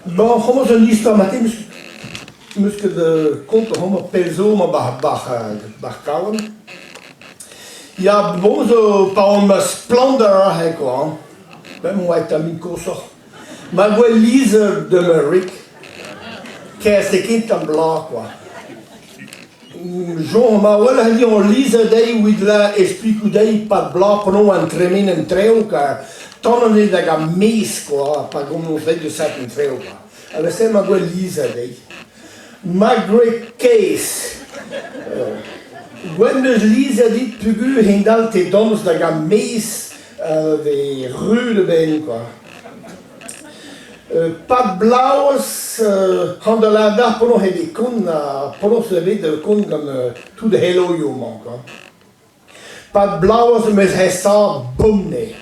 Bon, c'hoazh un istor mat 'meus 'meus ket kontet amañ pell zo 'mañ 'ba 'ba Kawan. Ya, bon zo pa on ma splannder aze kwa hein. Bremañ oa tammig koshoc'h. Ma gwell lizher da ma wreg, kerzh ket tamm bloaz kwa. Soñj ma wel dit on lizher dezhi evit la esplikoù dezhi 'pad bloaz penaos an tremen an traoù kar tamm anezhe da gaout mezh kwa pa gomzont deus an traoù kwa. Ha neuze ma gwell lizher dezhi. Ma gwreg kaezh, gwenn 'deus lizher dit peogwir hend-all te dañs da gaout mezh vez ru da benn kwa. Pad bloaz han-da-ladar penaos eo bet kont ha penaos eo bet kont gant tout heloioù-mañ kwa. Pad bloaz em eus aesaat bemdez.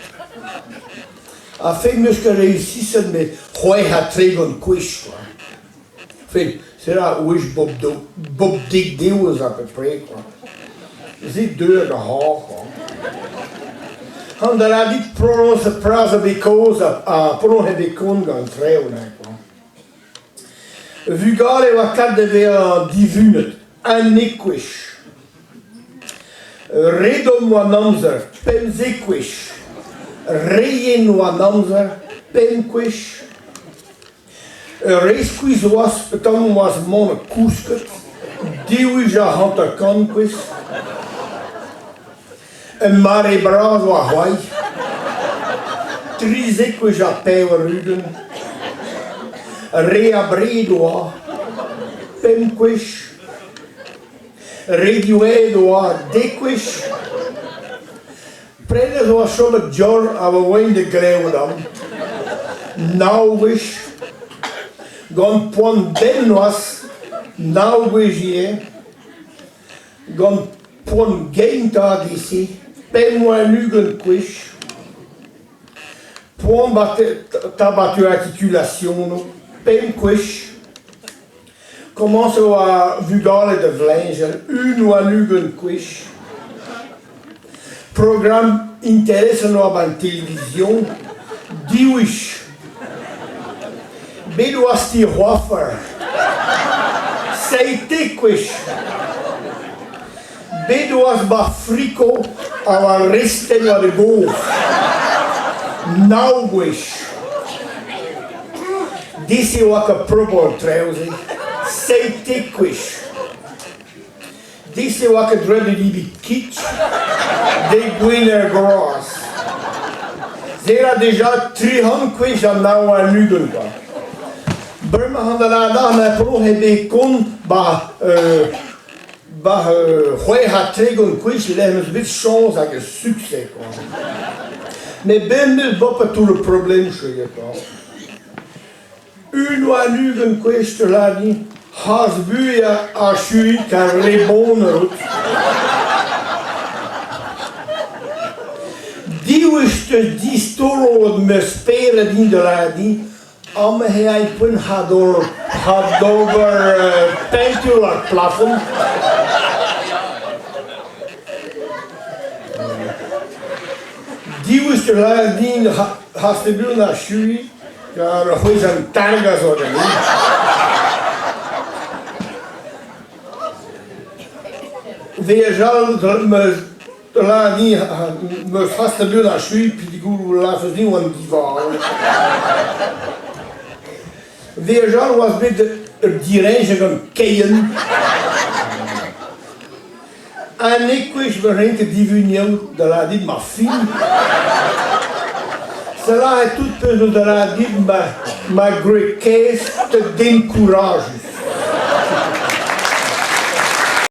Ha fet 'meus ket reusiset met 36 gwech kwa. Fet se ra wech bep daou bep dek devezh à peu près kwa. Se deuet ar c'horr kwa. Han-da-lar dit penaos petra zo bet kaoz ha penaos eo bet kont gant an traoù neuze kwa. Vugale e oa kat da vezañ divunet, 11 gwech. Re domm oa an amzer, 15 gwech. Re yen oa an amzer, pemp gwech. Ur re skuizh oas petamant oas mont kousket, div wech ha 50 gwech. Un mare bras oa c'hoazh, 13 gwech ha 80. Re abred oa, pemp gwech. Re diwezhat oa, dek gwech. Prenet oa chomet John a oa da glevout an nav gwech. Gant poan benn noazh, nav gwech ivez. Gant poan gein 'ta disi, 25 gwech. Poan 'ta artikulasionoù, pemp gwech. Komañs eo ar vugale da vleñjal 21 gwech. Programm interesant oa 'ba an televizion, div wech. Bet oas-ti c'hoafer? 17 gwech. Bet oas 'ba friko ha war restenn war da gof. Nav gwech. Disi oa ket propr an traoù-se. 17 gwech. Disi oa ket droed da debriñ kig dek gwener groaz. Se ra deja 300 gwech an 29 kwa. Bremañ an da na pro he bet kont 'ba 'Ba 36 gwech lec'h 'm eus bet chañs hag ur suksez kwa. Met bemdez 'bo tout le problème cheuillet kwa. 21 gwech te lâr din c'hazh buhez achuiñ kar re bonner out. Div wech 'teus distoroet ma spered din da lâr din Amañ eo aet poent had d'ober peñtur ar plafon. Div wech lâret din haste buan achuiñ gant c'hwezh an targ a zo ganin. Veajal 'm Lâr din 'meus hastet buan achuiñ peogwir lârfes din oan divalet. Veajal oas bet ur direñjer gant Keien. Un ekwech 'ma renket divuniañ da lâr dit ma fin. Se lâret tout 'peus da lâr dit ma gwreg kaezh te den kourajus.